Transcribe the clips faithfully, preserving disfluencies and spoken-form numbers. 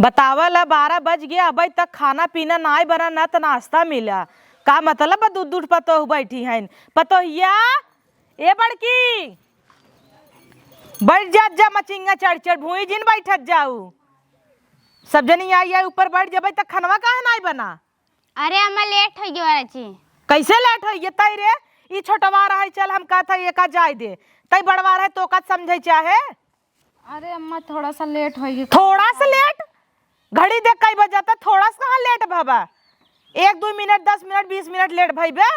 बतावा ला, बारह बज गया, अबे तक खाना पीना नाय बना, ना त नाश्ता मिला। का मतलब बा, दू दू पतोह बैठी हैं। पतोहिया, ए बड़की, बैठ जात जा, मचिंगा चढ़ चढ़ भूई जिन बैठत जाऊ। सब जनी आई आई ऊपर बैठ जबे तक खनवा काहे नाय बना? अरे अम्मा, लेट होइ गयो रची। कैसे लेट होइ गए तई रे? ई छोटवा रहे, चल हम कहत है एका जाए दे, तई बड़वा रहे तो का समझे चाहे। अरे अम्मा, थोड़ा सा लेट होइ गए। थोड़ा सा लेट? घड़ी देख कई बजता, थोड़ा सा कहाँ लेट भबा? एक दो मिनट, दस मिनट, बीस मिनट लेट भइबे,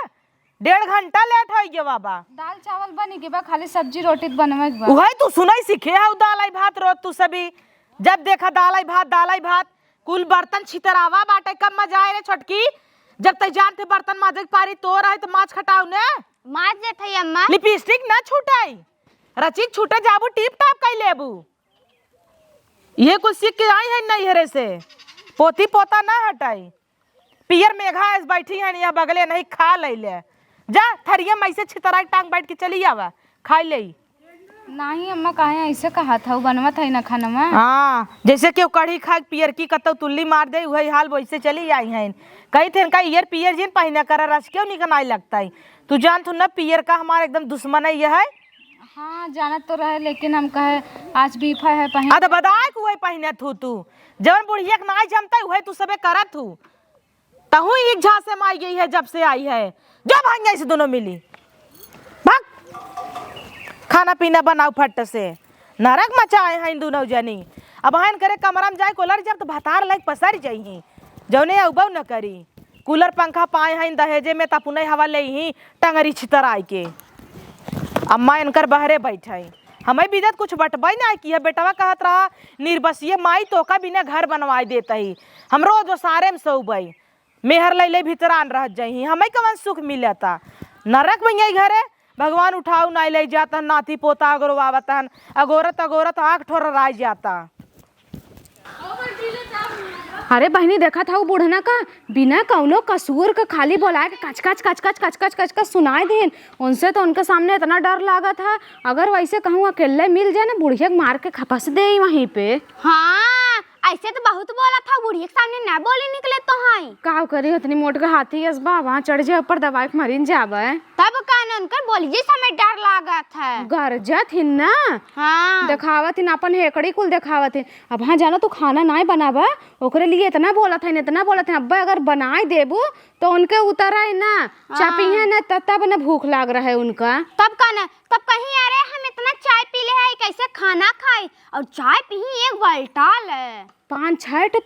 डेढ़ घंटा लेट होइ गए बाबा। दाल चावल बनी गए बा, खाली सब्जी रोटी बनवे के बा। उहे तू सुनई सीखे हऊ, दाल आई भात रोज तू सभी, जब देखा दाल आई भात, दाल आई भात। कुल बर्तन छितरावा बाटे, कब मजा आए रे छोटकी? जब तै जानते बर्तन माजे के पारी तो रहे तो माज खटाऊ ने। माज देत हई अम्मा। लिपस्टिक ना छूटाई, रचिक छूटे जाबू टिप टाप कई लेबू। ये कुल सीख के आई है नैहरे से, पोती पोता ना हटाई। पियर मेघा ऐस बैठी है यहाँ बगले नहीं खा ले ले। जा थरिया में ऐसे छितराई टांग बैठ के चली आवा, खाई लेई। नहीं अम्मा, काहे ऐसे कहत हऊ? बनवत है ना खानवा। हाँ, जैसे केहू कढ़ी खाए के पियर की कतौ तुल्ली मार दे, वही हाल वैसे चली आई हैं। कही थे इनका ईयर पियर जिन पहिना करा, रस क्यों निकनाई लगता है? तू जान थू ना पियर का हमारा एकदम दुश्मन है यह है। हाँ, जानत तो रहे, लेकिन हम कहे आज बीफा है पहिन। अद बदाए के वही पहिने थू तू, जवन बुढ़िया के नाई जमता है वही तू सबे करत हू। तहू एक झांसे में आई गई है, जब से आई है, जब हम यहीं से दोनों मिली। भाग, खाना पीना बनाऊ फट से, नरक मचाए हैं दोनों जनी। अब हन करे कमरा में जाए कोलर जब तो भतार लाइक पसर जाई हैं, जौने अउबऊ न करी। कूलर पंखा पाए हैं दहेजे में, त अपने हवा ले ही टंगरी छितराई के। अम्मा इनकर बहरे बैठे, हमें बिदत कुछ बटबई ना किया। बेटवा कहत रहा, "निर्बसिये माई, तोका बिना घर बनवाए देत ही, हम रोज ओसारे में सोबई।" मेहर लैले भीतरान रहत जइहीं, हमें कवन सुख मिलता? नरक में यही घरे भगवान उठाऊ नाई ले जाता, नाती पोता अगोरवावत हन, अगोरत अगोरत आँख ठोरराई जाता। अरे बहिनी, देखत हऊ बुढ़ना का बिना कौनो कसूर के खाली बोलाए के कच कच कच कच कच कच कच कच सुनाए देन। उनसे तो उनके सामने इतना डर लागत है, अगर वैसे कहूँ अकेले मिल जाए ना, बुढ़िया के मार के खपस दे वहीं पे। हाँ, ऐसे तो बहुत बोलत हऊ, बुढ़िया के सामने ना बोली निकले तो हई। का करी, उतनी मोट के हाथी अस बा, वहाँ चढ़ जाए ऊपर दबाए के मरिन जाबे। तब का न उनकर बोलिए समय डर लागत है। गरजत हिन ना। हाँ। देखावत हिन, अपन हेकड़ी कुल देखावत हिन। अब हाँ जानो, तू खाना नाय बनाबा, ओकरे लिए इतना बोलत है, इतना बोलत है। अब्बे अगर बनाए देबू तो उनके उतर आए ना, हाँ। चापिहे ना, त-, तब ना भूख लाग रहे उनका। तब का ना, तब कहीं, "अरे हम इतना चाय पी ले है, कैसे खाना खाई?" और चाय पी एक बाल्टा ले। पाँच छह ठो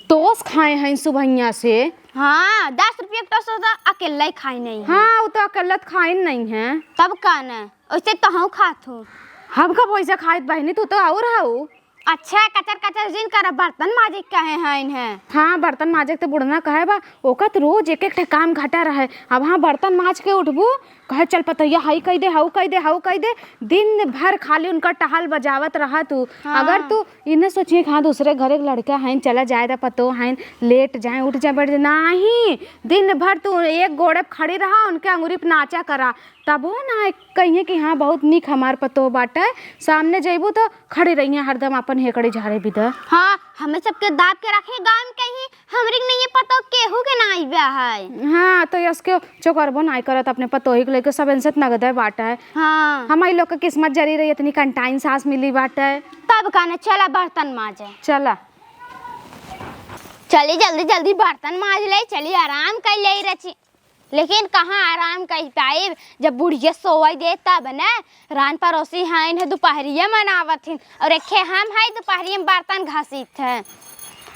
टोस खाए हैं सुबहिया से। हाँ, दस रुपये का टोस होता, अकेला ही खाए नहीं है। हाँ, वो तो अकेला तो खाए नहीं है। तब का ना, वैसे तो हम खात हूँ। हम कब वैसे खाइत बहिनी, तू तो और हऊ। अच्छा, कचर कचर जिन कर, बर्तन माजिक कहे हैं इन्हें। हाँ, बर्तन माजिक तो बुढ़ना कहे बा, ओका तो रोज एक एक ठे काम घटा रहे। अब हाँ, बर्तन माज के उठबू, कहे, "चल पतोहिया, हई कई दे, हऊ कई दे, हऊ कई दे।" दिन भर खाली उनका टहल बजावत रहा तू। हाँ। अगर तू इन्हें सोचिए कि हाँ, दूसरे घर एक लड़का हैं, चला जाए दा पतो हैं, लेट जाए, उठ जाए, बैठ जाए, नहीं, दिन भर तू एक गोड़े पे खड़ी रहा, उनके अंगुरी पे नाचा करा, तबो ना कहिए कि हाँ, बहुत निक हमार पतो बाटे। सामने जइबू तो खड़ी रहिए हरदम अपन हेकड़ी झारे बिदा। हाँ, हमें सबके दाब के रखे गाँव में कहीं, हमरे के नहीं पतो केहू के ना आइबे है। हाँ, तो यस के चोकरबो नाई करत अपने पतोही के लेके सब इनसे नगदे बाटे। हाँ। हमारी लोग के किस्मत जरी रही, इतनी कंटाइन सास मिली बाटे। तब का ना, चला बर्तन माजे। चला। चली जल्दी जल्दी बर्तन माज ले, चली आराम कर ले रची। लेकिन कहाँ आराम कर पाइब, जब बुढ़िया सोवई दे तब न। रान पड़ोसी हैं, इन्हें दोपहरिया मनावत हिन, और एक हम है दोपहरिया में बर्तन घसीत हैं।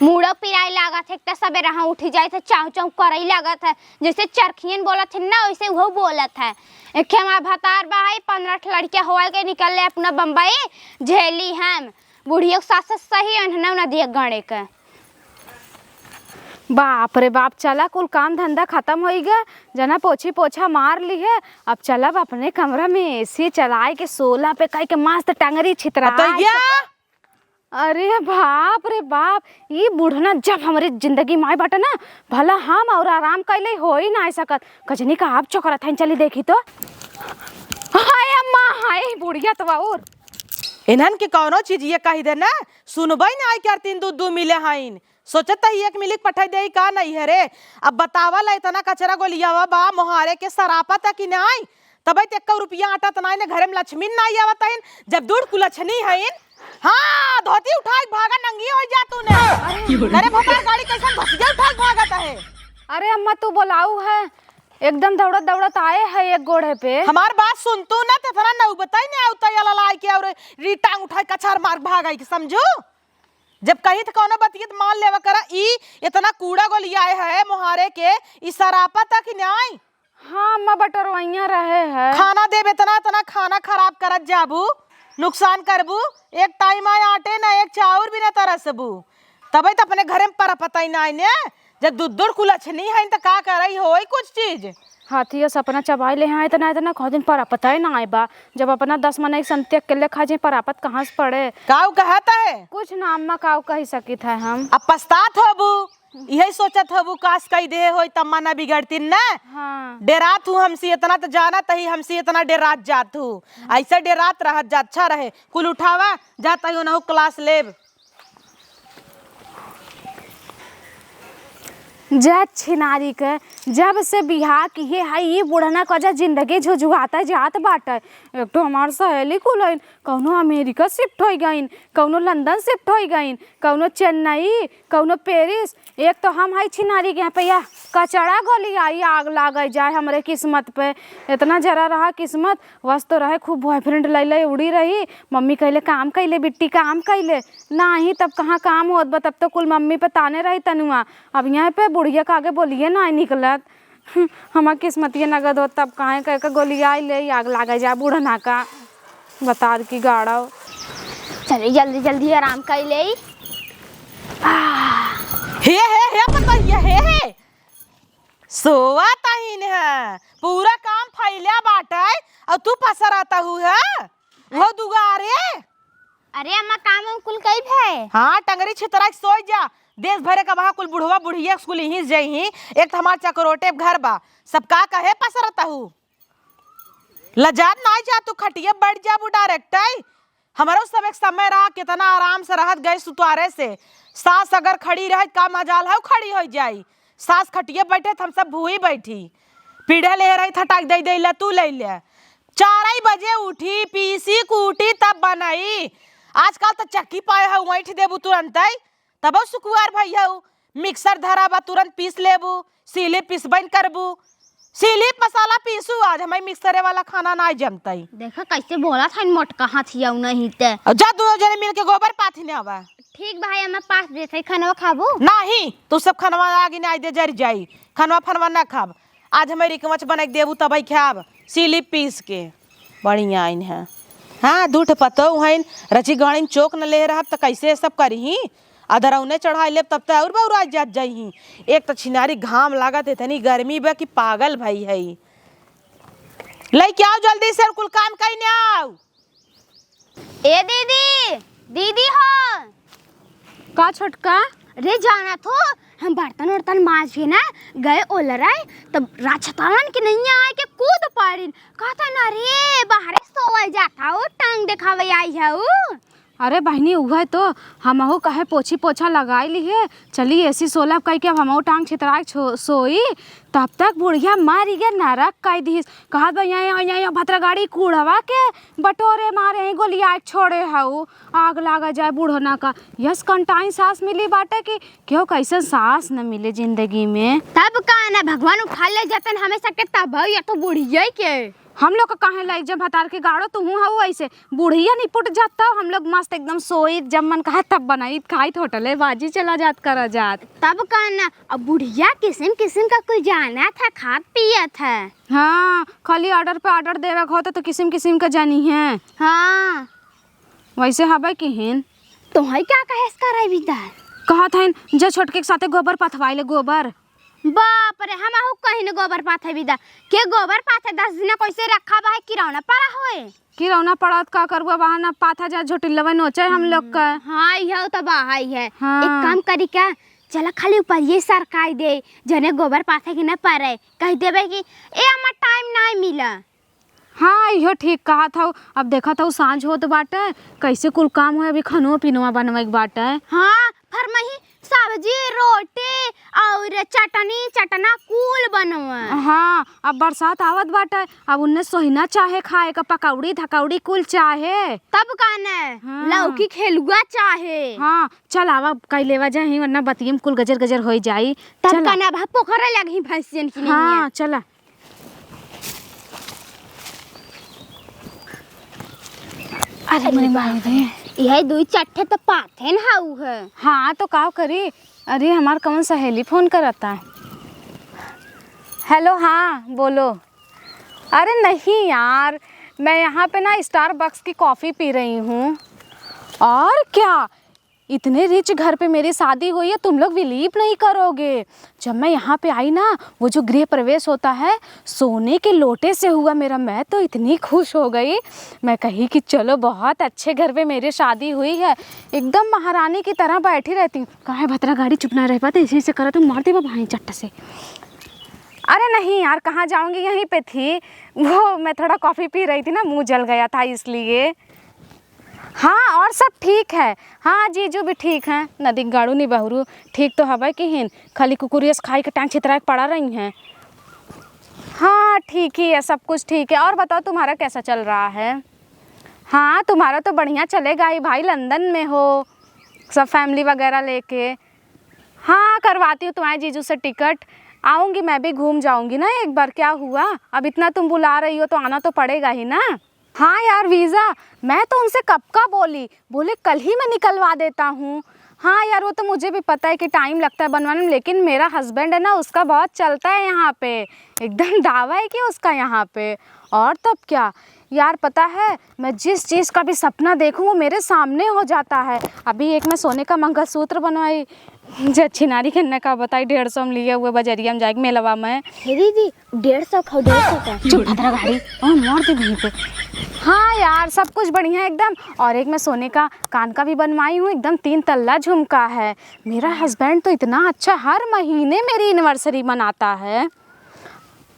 मूड़ो पिराई लागत है, एक तो सबेरे हम उठी जाए थे, चाऊ चाऊ करई लागत है, जैसे चरखियन बोलत है ना, वैसे वो बोलत है। एक हमार भतार बा है, पन्द्रह ठे लड़कियाँ होल के निकल ले अपना बम्बई, झेली हम। बुढ़िया के सास सही अनहना उना दिया गणे के। बाप रे बाप, चला कुल काम धंधा खतम होई गा, जना पोछी पोछा मार ली है। अब चलब अपने कमरा में एसी चलाए के सोला पे कई के मस्त टंगरी छितरा। अतैया! अरे बाप रे बाप, ई बुढ़ना जब हमरे जिंदगी में आए बाटे ना, भला हम और आराम कैले हो ही ना सकत। कजनी का आप चोकरत हैं, चली देखी तो। हाय अम्मा, हाय बुढ़िया तो और। इन्हन के कौनो चीज ये कहि दे ना, सुनबइ ना, आइ के तीन दू दू मिले हइन। सोचत ही एक मिली के पठाइ देई का नइहरे। अब बतावा ला, इतना कचरा गोलियावा बा, मोहारे के सरापत कि नाई? तबइ त एक्को रुपया अटत नाई ने, घरे में लक्ष्मी नाई आवत हइन, जब दूर कुलछनी हइन। हाँ, धोती उठाइ के भागा, नंगी होइ जा तू ने। अरे भतार गाड़ी कइसन धोतिया उठाइ के भागत है? अरे अम्मा, तू बोलाऊ है, एकदम दौड़त दौड़त आए है एक गोड़े पे। हमार बात सुन तू ना, त इतना नौबतइ ने आवत है, ललाई के और री टांग उठाइ कछार मार भागइ के, समझू? जब कही त कौनो बतियत मान लेवा करा, ई इतना कूड़ा गोलियाए है मोहारे के, ई सरापत कि नाई? हाँ अम्मा, बटोरवइया रहे है। खाना देब इतना, इतना खाना खराब करत जाबू, नुकसान करबू। एक टाइम आए आटे ना, एक चाउर भी ना तरसबू, तबइ त अपने घरे में परापतइ नाई ने। जब दुद्दुर कुलछनी हइन त का करइ होई कुछ चीज? हाथिया सपना चबाइ ले हैं इतना, इतना कह दिन परापतइ नाई बा। जब अपना दस मनई के संग अकेले खा जाए, परापत कहाँ से पड़े? काऊ कहत है? कुछ ना अम्मा, काऊ कहि सकित है हम। अब पछतात होबू। इहइ सोचत हबू, कास कइ देहे होई, तब मना बिगड़तिन न। हाँ। डेरात हू हमसे इतना, त जानत ही हमसे इतना डेरात जात हू। अइसे डेरात रहत जा, अच्छा रहे। कुल उठावा, जात ही ओनहु क्लास लेब। जा छिनारी के, जब से बियाह किहे है, ई बुढ़ना क जा जिंदगी झुझुआता जात बाटे। एक ठो हमार सहेली कुल हइन, कउनो अमेरिका शिफ्ट होइ गइन, कउनो लंदन शिफ्ट होइ गइन, कउनो चेन्नई, कउनो पेरिस। एक तो हम हई छिनारी के यहाँ पे, यह कचड़ा गोलियाई, आग लागे जाए हमरे किस्मत पे। इतना जरा रहा किस्मत, बस तो रहे खूब बॉयफ्रेंड लैले उड़ी रही। मम्मी कहले, "काम कैले बिट्टी, काम कैले?" नाही, तब कहाँ काम होत बा, तब तो कुल मम्मी पे ताने रही तनुआ। अब यहाँ पे बुढ़िया के आगे बोलिए ना निकलत। हमार किस्मतिया नगद होत, तब काहे कह के गोलियाई ले, आग लागे जा बुढ़ना का। बतार की गाड़व। चले जल्दी जल्दी आराम कर ले। हे, हे, हे, पतोहिया, हे, हे। सोवा तहीन है, पूरा काम फैल्या बाटे, और तू पसरत हू है, वो दुआरे। अरे अम्मा, काम उम कुल कई भे? हाँ, टंगरी छितरा के सोई जा। देश भरे का वहाँ कुल बुढ़वा बुढ़िया कुल यहीं जइहीं। एक तो हमार चकरोटे घर बा, सब का कहे पसरत हू। लजात नाई जा, तू खटिया बैठ जाबू डायरेक्ट। हमरो सब एक समय रहा, कितना आराम से रहत गए सुतवारे से। सास अगर खड़ी रहे, का मजाल है खड़ी होइ जाई। सास खटिये बैठे, त हम सब भूई बैठी। पीढ़े ले रही, थटाक दे दे, ले तू ले ले। चारई बजे उठी, पीसी कूटी, तब बनई। आजकल त चक्की पाए है, वैठ देबू तुरंतई। तबो सुकुवार भई हऊ, मिक्सर धरा बा, तुरंत पीस लेबू, सीली पिसबैन करबू। सीली मसाला पीसू, आज हमें मिक्सरे वाला खाना नाई जमतई। देखा कैसे बोलत हइन मोटका हाथिया नहीं ते। और जा दुनो जने मिल के गोबर पाथी ने आवा। ठीक भाई, हमें पास देते खानवा खाबू? नाही, तू सब खानवा आगे नाई दे जर जाई, खानवा फनवा ना खाब। आज हमें रिकवच बनाई देबू तबई खाब, सीली पीस के। बढ़िया आइन है। हाँ, दू ठे पतोह हइन, रची गाड़ी में चोक न ले रहब त कैसे सब करिही? अदरौने चढ़ाई लेब तब त और बौराई जात जइही। एक त छिनारी घाम लागत है, इतनी गर्मी बा कि पागल भई है। लइके आओ जल्दी से, कुल काम कइने आओ। ए दीदी, दीदी हो। का छोटका? रे जानत हो, हम बर्तन उर्तन माज के ना गए ओलराए, तब राछतावन के नैया आए के कूद पड़िन। कहता ना रे, बाहरे सोवल जाता हो, टांग देखावे आई है उ। अरे बहिनी, उहे तो, हमहू कहे पोछी पोछा लगाई लिहे, चली एसी सोलब कह के अब हमहू टांग छितराए के छो-, सोई। तब तक बुढ़िया मारी के नरक कई दिहिस। कहत बा, "यहाँ, यहाँ, यहाँ, यहाँ भतरा गाड़ी कूड़वा के बटोरे मारे हैं, गोलियाए के छोड़े हऊ, आग लागा जाए बुढ़ना का।" यस कंटाइन सास मिली बाटे कि केहू कैसन सास न मिले जिंदगी में। तब का ना, भगवान उठा ले जतन हमेशा के, तब या तो बुढ़िया के। हम लोग का काहे लाइक जब भतार के गाड़ो, तू हूँ हऊ ऐसे। बुढ़िया निपुट जात तब हम लोग मस्त एकदम सोइत, जब मन कहा तब बनाइत, खाइत, होटले बाजी चला जात, करा जात। तब का ना, अब बुढ़िया किसिम किसिम का कुल जानत है, खात पियत है। हाँ, खाली ऑर्डर पे ऑर्डर देवे के होता तो किसिम किसिम का जानी है। हाँ। वैसे हबे किहिन। तोहई का कहेस करे बिदा? कहत हइन, "जे छोटके के साथे गोबर पथवाई ले, गोबर।" बाप रे, हमहू कहीं न गोबर पाथे बिदा। के गोबर पाथे दस दिन कैसे रखा बा है, किरौना पड़ा होए? किरौना पड़त का करबो, बहाना पाथा जा झोटिलवा नोचे हम लोग का। हाँ, इहो तो बाहई है। हाँ। एक काम करी का, चला खाली ऊपर ये सरकाई दे, जने गोबर पाथे के न पड़े, कह देबे कि ए, हमार टाइम नाई मिला। हाँ, इहो ठीक कहत हऊ। अब देखत हऊ, साँझ होत बाटे, कैसे कुल काम होए, अभी खनवा पिनवा बनवे के बाटे। हाँ, फरमही सब्जी, रोटी और चटनी, चटना कुल बनवे। हाँ, अब बरसात आवत बाटे, अब उन्हें सोहिना चाहे खाए का, पकौड़ी धकौड़ी कुल चाहे। तब का ने, हाँ। लौकी खेलुआ चाहे। हाँ, चल आवा, कई लेवा जाही, वरना बतिये में कुल गजर गजर होई जाई। तब चला। का ने, अब पोखरे लगही भैंसियन की हाँ, नैया। चला। अरे अरे मोरे बाप माई रे। रे। यह दुई चट्ठे तो पाथे न हाउ है। हाँ, तो का करी? अरे, हमार कौन सहेली फोन करता है। हेलो, हाँ, बोलो। अरे नहीं यार, मैं यहाँ पे ना Starbucks की कॉफ़ी पी रही हूँ। और क्या, इतने रिच घर पे मेरी शादी हुई है, तुम लोग बिलीव नहीं करोगे। जब मैं यहाँ पे आई ना, वो जो गृह प्रवेश होता है, सोने के लोटे से हुआ मेरा। मैं तो इतनी खुश हो गई, मैं कही कि चलो, बहुत अच्छे घर पे मेरी शादी हुई है, एकदम महारानी की तरह बैठी रहती हूँ। काहे भतरा गाड़ी चुप ना रह पाते, इसी से करत हूँ, मार देबा भाई चट्ट से। अरे नहीं यार, कहाँ जाऊँगी, यहीं पे थी। वो मैं थोड़ा कॉफ़ी पी रही थी ना, मुँह जल गया था इसलिए। हाँ, और सब ठीक है। हाँ, जीजू भी ठीक हैं। नदी गाड़ू नी बहुरू ठीक तो हवे कि हिन, खाली कुकुरियस खाई के टांग छितरा के पड़ा रही हैं। हाँ, ठीक ही है, सब कुछ ठीक है। और बताओ, तुम्हारा कैसा चल रहा है? हाँ, तुम्हारा तो बढ़िया चलेगा ही भाई, लंदन में हो, सब फैमिली वगैरह लेके। हाँ, करवाती हूँ तुम्हारे जीजू से टिकट, आऊँगी मैं भी, घूम जाऊँगी ना एक बार। क्या हुआ, अब इतना तुम बुला रही हो तो आना तो पड़ेगा ही ना। हाँ यार वीज़ा, मैं तो उनसे कब का बोली, बोले कल ही मैं निकलवा देता हूँ। हाँ यार, वो तो मुझे भी पता है कि टाइम लगता है बनवाने में, लेकिन मेरा हस्बैंड है ना, उसका बहुत चलता है यहाँ पे, एकदम दावा है कि उसका यहाँ पे। और तब क्या यार, पता है, मैं जिस चीज़ का भी सपना देखूँ, वो मेरे सामने हो जाता है। अभी एक मैं सोने का मंगलसूत्र बनवाई, जे छिनारी के ने का बताई, डेढ़ सौ में लिए हुए बजरिया में जाके मेलवा में। हे दीदी, डेढ़ सौ खाओ, डेढ़ सौ का। चुप भद्रा गाड़ी, और मार दे वहीं पे। हाँ यार, सब कुछ बढ़िया एकदम। और एक मैं सोने का कान का भी बनवाई हूँ, एकदम तीन तल्ला झुमका है। मेरा हस्बैंड तो इतना अच्छा, हर महीने मेरी एनिवर्सरी मनाता है।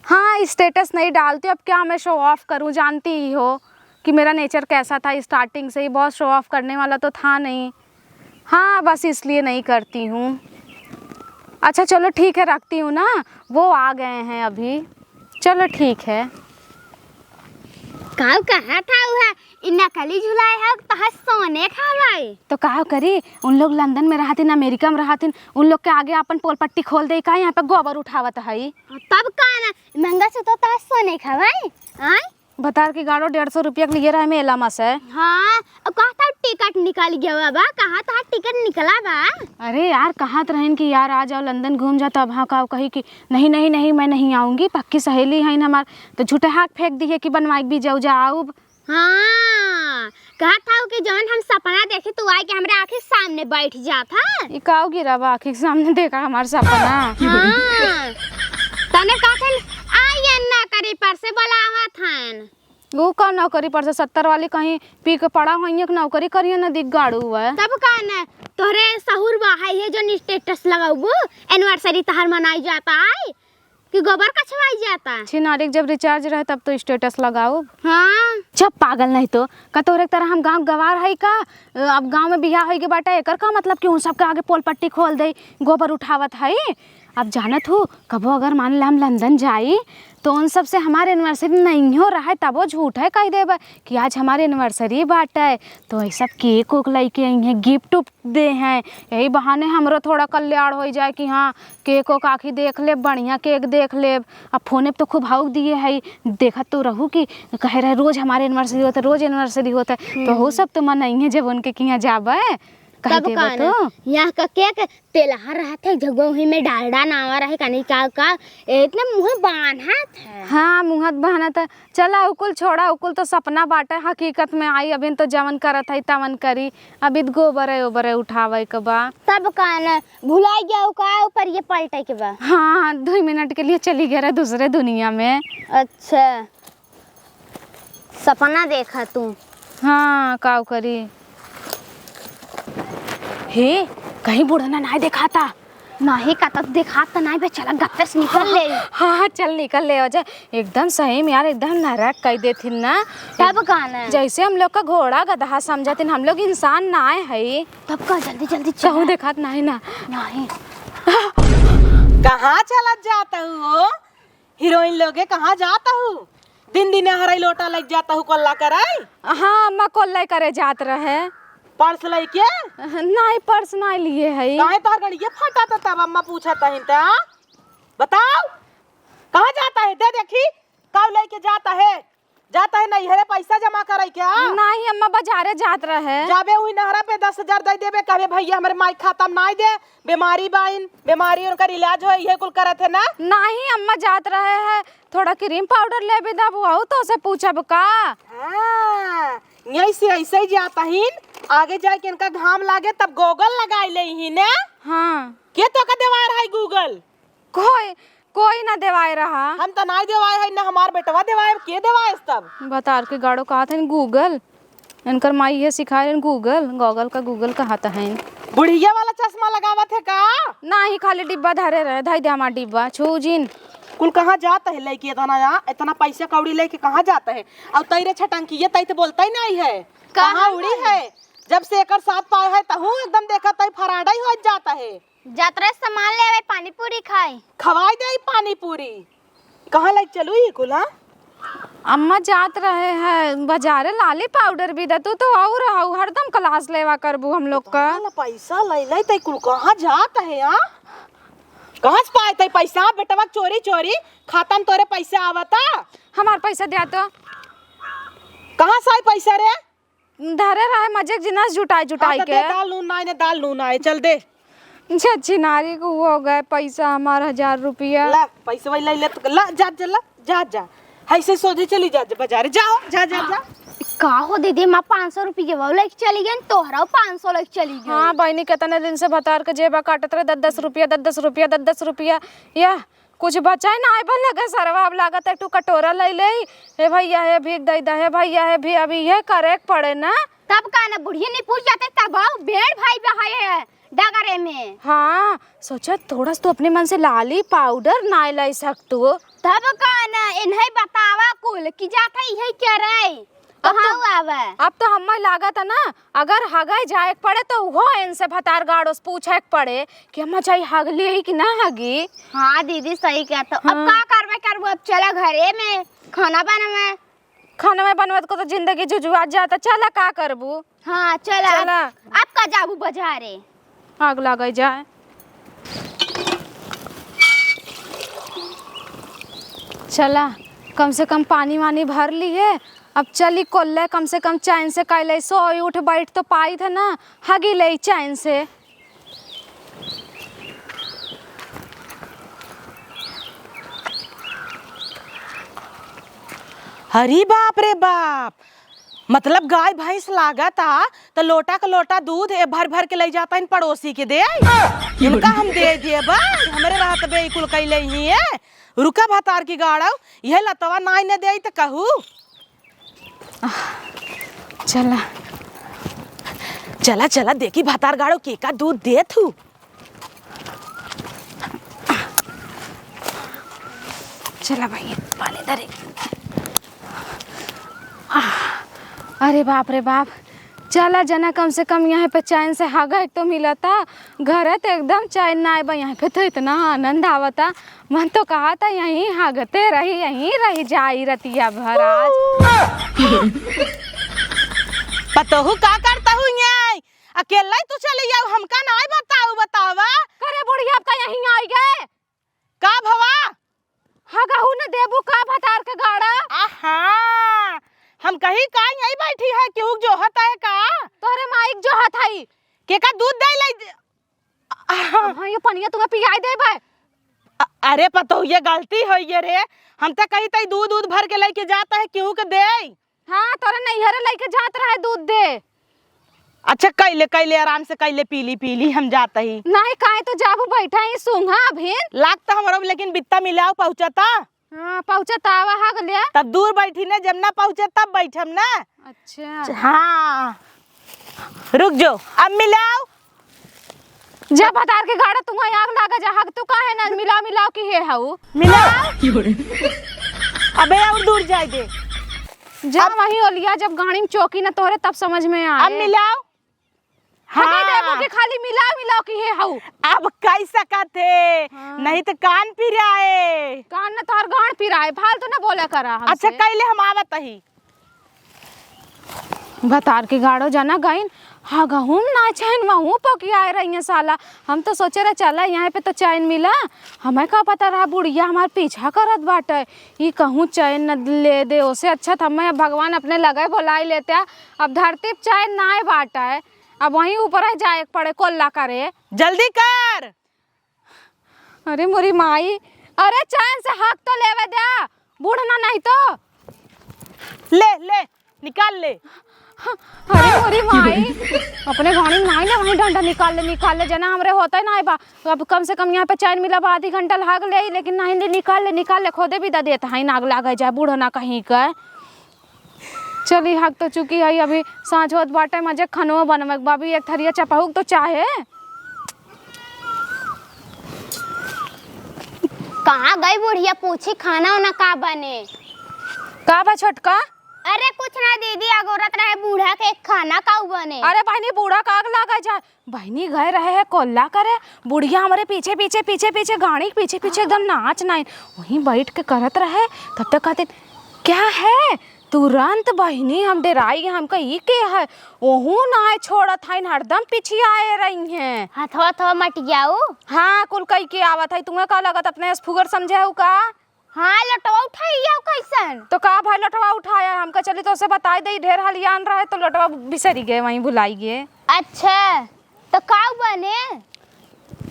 हाँ, स्टेटस नहीं डालती, अब क्या मैं शो ऑफ करूँ, जानती ही हो कि मेरा नेचर कैसा था स्टार्टिंग से ही, बहुत शो ऑफ करने वाला तो था नहीं। हाँ, बस इसलिए नहीं करती हूँ। अच्छा चलो ठीक है, रखती हूँ ना, वो आ गए हैं अभी। चलो ठीक है। काऊ कहा था उहे, इ नकली झुलाए है, तोहर सोने खावाई। तो का करी, उन लोग लंदन में रहतिन, अमेरिका में रहतिन, उन लोग के आगे आपन पोल पट्टी खोल दे का, यहाँ पे गोबर उठावत हई। तब का ना, मंगलसूत्र तोहर सोने खावाई, आय? भतार के गाड़ो डेढ़ सौ रुपया के लिए रहे मेला में से। हाँ, और कहा था टिकट निकल गया बा, कहा था टिकट निकला बा। अरे यार, कहत रहन कि यार आ जाओ, लंदन घूम जाओ, तब हाँ का कही कि नहीं, नहीं, नहीं, मैं नहीं आऊँगी, पक्की सहेली है हमार, तो झूठे हाथ फेंक दी है कि बनवाई भी जाओ, जाओ। हाँ, कहा था कि जौन हम सपना देखे, तू आए के हमरे आँखी सामने बैठ जात है। ई काऊ गिरा बा, आँखी के सामने देखा हमार सपना। हाँ, तने कहत हन, "आई अन्ना करी पर से बोलावत हन।" वो का नौकरी पर से, सत्तर वाली कहीं पी के पड़ा होइए कि नौकरी करिए ना, दिख गाड़ू है। तब का न, तोहरे सहूर बा है ये जौन स्टेटस लगाउबू, एनिवर्सरी तहार मनाई जाता है कि गोबर कछवाई जाता? छिनारिक जब रिचार्ज रहे तब तो स्टेटस लगाउब। हाँ। जब पागल नहीं तो, का तोहरे तरह हम गाँव गवार है का? अब गाँव में बियाह होई के बाटे, एकर का मतलब कि उन सबके आगे पोल पट्टी खोल दे, गोबर उठावत है? अब जानत हो, कबो अगर मान ला हम लंदन जाई, तो उन सब से हमार एनिवर्सरी नहीं हो रहा है, तबो झूठ है कह देबे कि आज हमार एनिवर्सरी बाटे, तो ये सब केक ओक लेके आई हैं, गिफ्ट उफ्ट दे हैं, यही बहाने हमरो थोड़ा कल्याण हो जाए कि हाँ, केक ओक आखी देख लेब, बढ़िया केक देख लेब। अब फोने पे तो खूब हाउक दिए है, देखत तो रहू कि कहे रहे रोज हमारे एनिवर्सरी होता है, रोज एनिवर्सरी होता है, तो हो हम्म। सब तो मनइहे जब उनके किहाँ जाबे, कह तब देबो का तो। ना, यहाँ का केक तेलहा रहत है, जगह वही में डालडा नावा रहे, कनी का, का, ए, इतना मुँह बान्हत है। हाँ, मुँहत बान्हत है। चला, उकुल छोड़ा, उकुल तो सपना बाटे, हकीकत में आई, अभी तो जवन करत है, तवन करी, अभी तो गोबरे ओबरे उठावे के बा। तब का न, भुलाई गया का ऊपर ये पलटे के बा। हाँ, दो मिनट के लिए चली गया रहे दूसरे दुनिया में। अच्छा। सपना देखा तू। हाँ, काऊ करी। हे, कहीं बुढ़ना नाय देखाता। नहीं का तो देखात तो नहीं बे, चला गप्पे से निकल ले। हाँ, हाँ, चल निकल ले, हो जाए। एकदम सही में यार, एकदम नरक कई देथिन ना। तब का ना? जैसे हम लोग का घोड़ा गदहा समझतिन, हम लोग इंसान नाय हई। तब का, जल्दी जल्दी चल। कहूँ देखात नहीं ना। नहीं। कहाँ चलत जात हू हो? हीरोइन लोगे, कहाँ जात हू? दिन दिन हरई लोटा लग जात हू, कोल्ला करई? हाँ अम्मा, कोल्ला करे जात रहे। पर्स लइके? नहीं, पर्स नहीं लिए हई। काहे तोहर गड़िया फटा था तब अम्मा पूछत हईन त? बताओ, कहाँ जात है? दे देखी, काउ लइके जात है? जात है नैहरे पैसा जमा करई क्या? नहीं अम्मा, बाजारे जात रहे। जाबे उही नहरा पे दस हजार दे देबे, कहबे भैया हमरे माई खाता में नाई दे, बीमारी बाइन, बीमारी उनकर इलाज हो, इहे कुल करत है ना? नहीं अम्मा, जात रहे है, थोड़ा क्रीम पाउडर लेबे दब, वहू तो से पूछब का? हाँ, यही से ऐसे ही जात हीन, आगे जाए के इनका घाम लागे तब गोगल लगाई ले ही ने। हाँ। के तो का देवार है गूगल? कोई, कोई ना देवाए रहा। हम त नाई देवाए है, ना हमार बेटवा देवाए, के देवाए तब? बतार के गाड़ो कहत हन गूगल। इनकर माई ये सिखाए रहन गूगल, गॉगल का गूगल कहत हन। बुढ़िया वाला चश्मा लगावत है का? नाही, खाली डिब्बा धरे रहे, धई दे हमार डिब्बा, छू जिन। कुल कहाँ जात है लइके इतना या, इतना पैसा कौड़ी लेके कहाँ जात है? और तैरे छटंकी ये तई तो बोलता ही नहीं है। कहाँ कहाँ उड़ी है? जब से एकर साथ पाए है तहू एकदम देखत है फराडा ही हो जाता है। जात रहे सामान लेवे, पानी पूरी खाए। खवाई दे पानी पूरी। कहाँ लइके चलू ई कुल, हाँ? अम्मा जात रहे है बाजारे, लाली पाउडर भी दे, तू तो और हऊ, हरदम क्लास लेवा करबू हम लोग का। इतना पैसा ले ले तई कुल कहाँ जात है, हाँ? कहाँ से पाए तई पैसा? बेटवा चोरी चोरी खाता में तोरे पैसा आवता। हमार पैसा द्या तो। कहाँ से आई पैसा रे? धरे रहे मजे के जिनस जुटाई जुटाई हाँ, तो के। दे, दाल नून नाई ने, दाल नून आए, चल दे। छे छिनारी को हो गए पैसा हमार हजार रुपया। ला, पैसा वही ले ले, तो ला, जा, जा, ला, जा, जा। ऐसे सोझे चली जा, जा, बाजारे, जाओ, जा, जा, जा। का हो दीदी, माँ पाँच सौ रुपये वो लेके चली गई, तोहरा पाँच सौ लेके चली गई। हाँ, बहिनी, कितने दिन से भतार के जेबा काटत रहे, दस दस रुपया, दस दस रुपया, दस दस रुपया। यह कुछ बचा ही ना आए बन लगे सरवा, अब लागत एक ठो कटोरा ले ले। हे भैया, हे भीख दे दे, हे भैया, हे भी, अब इहे करे के पड़े ना। तब का ना, बुढ़िया नहीं पूछ जाते, तब आओ, भेड़ भाई बहाए है डगरे में। हाँ, सोचा थोड़ा सा तो अपने मन से लाली पाउडर ना लाई सकतू। तब का ना, इन्हें बतावा कुल कि जात है इहे करे। अब तो, कहाँ आवे? अब तो हम्मे लागत है ना, अगर हगे जाए के पड़े तो उहो इनसे भतार गाड़ो से पूछे के पड़े कि अम्मा जाई हगली है कि ना हगी। हाँ दीदी सही कहत हो। अब हाँ। का करबे करबो, अब चला घरे में खाना बनवे। खाना में बनवत को तो जिंदगी जुजुआत जाता, चला का करबू? हाँ चला। चला। अब, अब का जाबू बाजारे? आग लगे जाए। चला, कम से कम पानी वानी भर लिए। अब चली कोल्ले, कम से कम चैन से कैले सोई उठ बैठ तो पाई था ना, हगी ले चैन से। अरे बाप रे बाप, मतलब गाय भैंस लागत आ, त लोटा क लोटा दूध ए भर भर के लइ जाता इन पड़ोसी के दे। इनका हम दे देबा, हमरे रहत बे कुल कइले ही है। रुका भतार की गाड़व, यह लतवा नाई न देई त कहू। आह, चला। चला, चला, देखी भतार गाड़व के का दूध देत हूँ। चला भाई, पानी धरे। आह, अरे बाप रे बाप, चला जना, कम से कम यहाँ पे चैन से हगा एक तो मिलता। घरे तो एकदम चैन ना आए बा, यहाँ पे तो इतना आनंद आवता। मन तो कहा था यहीं हगते रही, यहीं रह जाई रतिया भर आज। पतोहू का करता हूँ यहाँ? अकेला ही तू चली जाऊ, हमका नाई बताऊ, बतावा। करे बुढ़िया, अब का यहीं आई गए? का भवा? हगहू न देबू का भतार के गाड़ा? आहा, हम कहीं का यहीं बैठी है, केहू के जोहत है का? तोरे माई के जोहत है। के का दूध दे लाई? हाँ, ये पनिया तुम्हें पियाई देबे। अ-, अरे पतोहू, ये गलती होई गे रे, हम तो कही तई दूध, दूध भर के लेके जाता है, केहू के दे। हाँ, तोरे नैहरे लइके जात रहे दूध दे। अच्छा, कैले, कैले, आराम से कैले, पीली, पीली, हम जात ही। नहीं, काहे तो जाबू बैठा ही सूंघा अभिन। लाग तो हमरो, लेकिन बित्ता मिलाओ पहुँचता। हाँ, पहुँचता, आवा, हग ले। तब दूर बैठी ने, जब ना पहुँचे तब बैठम ना। अच्छा। हाँ, रुक जो, अब मिलाओ। जा भतार के गाड़ा, तुहैं आग लागा जा, हक तू काहे ना मिलाव मिलाव किहे हऊ? मिलाव? अबे और दूर जाए दे। जा अब वहीं ओलिया, जब गाड़ी में चौकी ना तोहरे तब समझ में आए। अब मिलाव। हटे हाँ। देबो कि खाली मिलाव मिलाव किहे हऊ। अब कई सकत है, हाँ। नहीं तो कान पिराए। कान न तोहर गाड़ पिराए, फालतू न बोला करा हमसे। अच्छा, कैले हम आवत ही। भतार के गाड़ो जना गइन, हगहुम ना चैन वहूँ पोकियाए रही है साला। हम तो सोचे रहे चला यहाँ पे तो चैन मिला, हमें का पता रहा बुढ़िया हमार पीछा करत बाटे, ई कहूँ चैन न ले दे। ओसे अच्छा त हमें भगवान अपने लगे बोलाई लेते। अब धरती पे चैन नाय बाटे, अब वहीं ऊपर जाए के पड़े कोल्ला करे। जल्दी कर। अरे मोरी माई, अरे चैन से हक तो लेवे दे, बूढ़ ना नहीं तो। ले, ले, निकाल ले। अरे मोरी माई, अपने गाड़ी में नहीं ना, वहीं डंडा निकाल ले, निकाल ले, जना हमरे होता ही ना बा। अब कम से कम यहाँ पे चैन मिला बा, आधी घंटा लाग ले, लेकिन नहीं ले, निकाल ले, निकाल ले, खोदे भी दा देता है, नाग लागे जाए, बूढ़ ना कहीं का। चली, हक तो चुकी है, अभी साँझ होत बाटे, मजे खनवा बनवे के बा, अभी एक थरिया चपहुक तो चाहे। कहाँ गई बुढ़िया, पूछी खाना उना का बने? का बा छोटका? अरे कुछ ना दीदी, अगोरत रहे बूढ़ा के खाना का बने। अरे बहिनी, बूढ़ा का आग लागे जाए, बहिनी गए रहे है कोल्ला करे, बुढ़िया हमरे पीछे, पीछे, पीछे, पीछे, गाड़ी के पीछे, पीछे एकदम नाच नाइन, वहीं बैठ के करत रहे। तब तक कहते, "क्या है?" तुरंत बहिनी हम डेराई गए, हमका ई के है, ओहू नाय छोड़त हइन, हरदम पीछे आए रही हैं। हथवा, हथवा मटियाऊ। हाँ, कुल कई के आवत है, तुम्हें का लगत अपने फुगर समझे हो का? हाँ, लोटवा उठाई आओ कैसन? तो का भाई लोटवा उठाया? हमका चली तो उसे बताई दे, ढेर हलियान रहे तो लोटवा बिसरी गए, वहीं भुलाई गए। अच्छा, तो का बने?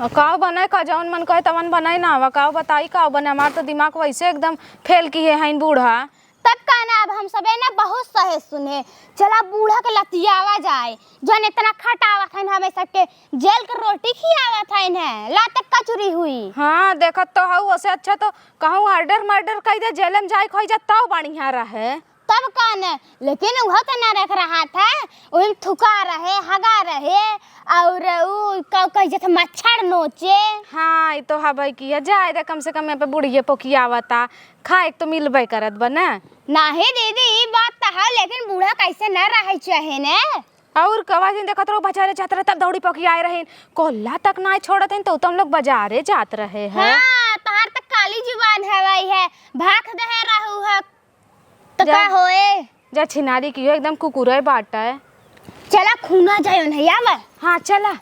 और का बने का, जौन मन कहे तवन बने ना, वा का बताई का बने, हमार तो दिमाग वैसे एकदम फेल किहे हइन बूढ़ा। तब का ना, अब हम सबे ना बहुत सहे सुने, चला बूढ़ा के लतियावा जाए, जौन इतना खटावत हइन हमें सबके, जेल के रोटी खियावत हइन है, लात कचुरी हुई। हाँ, देखत तो हऊ, ओसे अच्छा तो कहूँ order murder कई दे, जेल में जाए खोई जा, तब बढ़िया रहे। तब का न, लेकिन उहो तो ना रख रहा था, वही में थुका रहे, हगा रहे, और ऊ का कही जात मच्छर नोचे। हाँ, ई तो हबे किया, जाए दे, कम से कम यहाँ पे बुढ़िए पोकियावता, खाए के तो मिलबे करत बा ना। नाही दीदी, ई बात तो है, लेकिन बूढ़ा कैसे न रहे चाहे ने। और कवा दिन देखत रहो, बाजारे जात रहे, तब दौड़ी पोकियाए रहे, कोल्ला तक ना छोड़त हैं, तो तुम लोग बाजारे जात रहे हैं। हाँ, तोहार तो काली जुबान हवाई है, भाग दहे रहू है, तो जा। का होए? जा छिनारी की हो, एकदम कुकुरे बाटा है। चला खूना जाए उन्हें, आवा। हाँ, चला।